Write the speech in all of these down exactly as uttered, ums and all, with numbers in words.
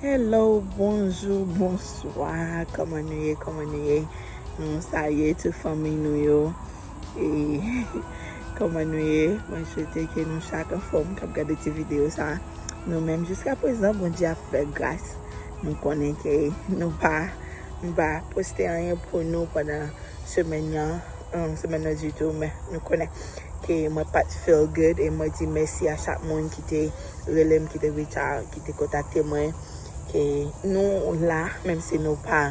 Hello, bonjou, bonswa. Kòman nou ye? Kòman nou ye? Nou salye tout fanmi nou yo. E kòman nou ye? Mwen swete ke nou chak anfòm k ap gade ti videyo sa. Nou menm jiska prezan, Bondye ap fè gras. Nou konnen ke nou pa, nou pa poste anyen pou nou pandan semèn nan, um, semèn nan ditou, men nou konnen ke mwen pa t feel good e mwen di mèsi a chak moun ki te rele m, ki te reach out, ki te kontakte mwen, ke nou la, menm si nou pa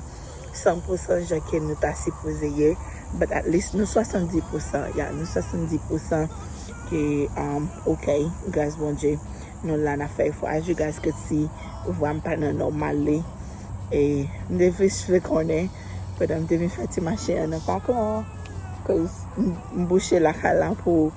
san pou san jan ke nou ta sipoze ye, but at least nou swasanndis pou san, ya, nou swasanndis pou san ke, um, ok, gras Bondye, nou la n ap fè efò. As you guys could see, vwa m pa nan nòmal li. E m te jis vle konnen, pandan m te vin fè ti mache an nan pak lan, cause m, m bouche lakay la pou,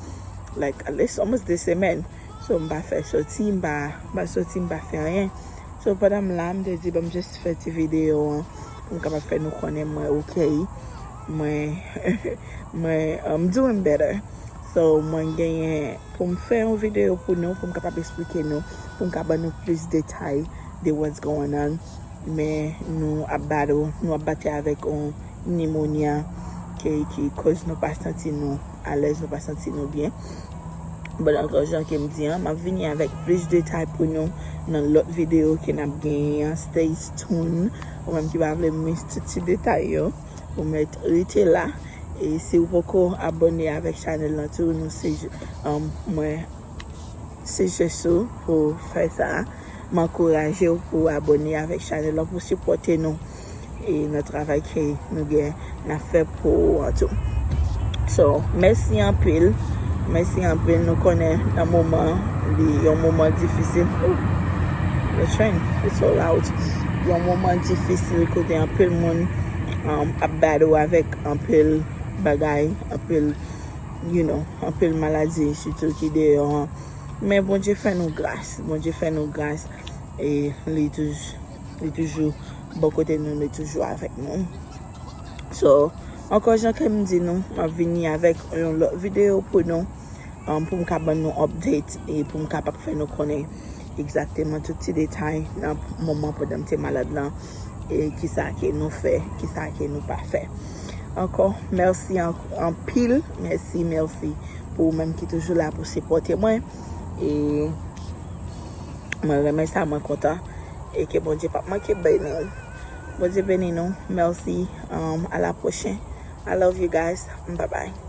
like, at least almost de semèn. So, m pa fè soti, m pa, m pa soti, m pa fè anyen. So, pandan m la, m te di, ban m just fè ti videyo an, pou m kapab fè nou konnen mwen ok. Mwen, mwen, I'm doing better. So, mwen genyen pou m fè yon videyo pou nou, pou m kapab eksplike nou, pou m ka ban nou plis detay de what's going on. Men nou ap battle, nou ap batay avèk yon nimonya ke, ki koz nou pa santi nou alèz, nou pa santi nou byen. But ankò, jan ke m di an, m ap vini avèk plis detay pou nou nan lòt videyo ke n ap genyen an. Stay tuned. Ou menm ki pa vle miss tout ti detay yo, ou mèt rete la. E si w poko abòne avèk chanèl lan tou, nou se, um, mwen sijeste w pou fè sa. M ankouraje w pou abòne avèk chanèl lan pou sipòte nou e nan travay ke nou gen n ap fè pou ou an tou. So, mèsi anpil. Mèsi anpil. Nou konnen nan moman, li yon moman difisil. Ooh, the train is so loud. Yon moman difisil kote anpil moun, um, ap battle avèk anpil bagay, anpil, you know, anpil maladi, sitou ki deyò an. Men Bondye fè nou gras. Bondye fè nou gras. E li toujou, li toujou bò kote nou, li toujou avèk nou. So, ankò jan ke m di nou, m ap vini avèk yon lòt videyo pou nou, um, pou m ka ban nou update e pou m kapab fè nou konnen egzakteman tout ti detay nan moman pandan m te malad lan, e kisa ke nou fè, kisa ke nou pa fè. Ankò, mèsi an-, anpil, mèsi, mèsi pou ou menm ki toujou la pou sipòte mwen. E mwen renmen sa, mwen kontan. E ke Bondye p ap manke beni w. Bondye beni nou. Mèsi. Um, à la prochaine. I love you guys. Bye bye.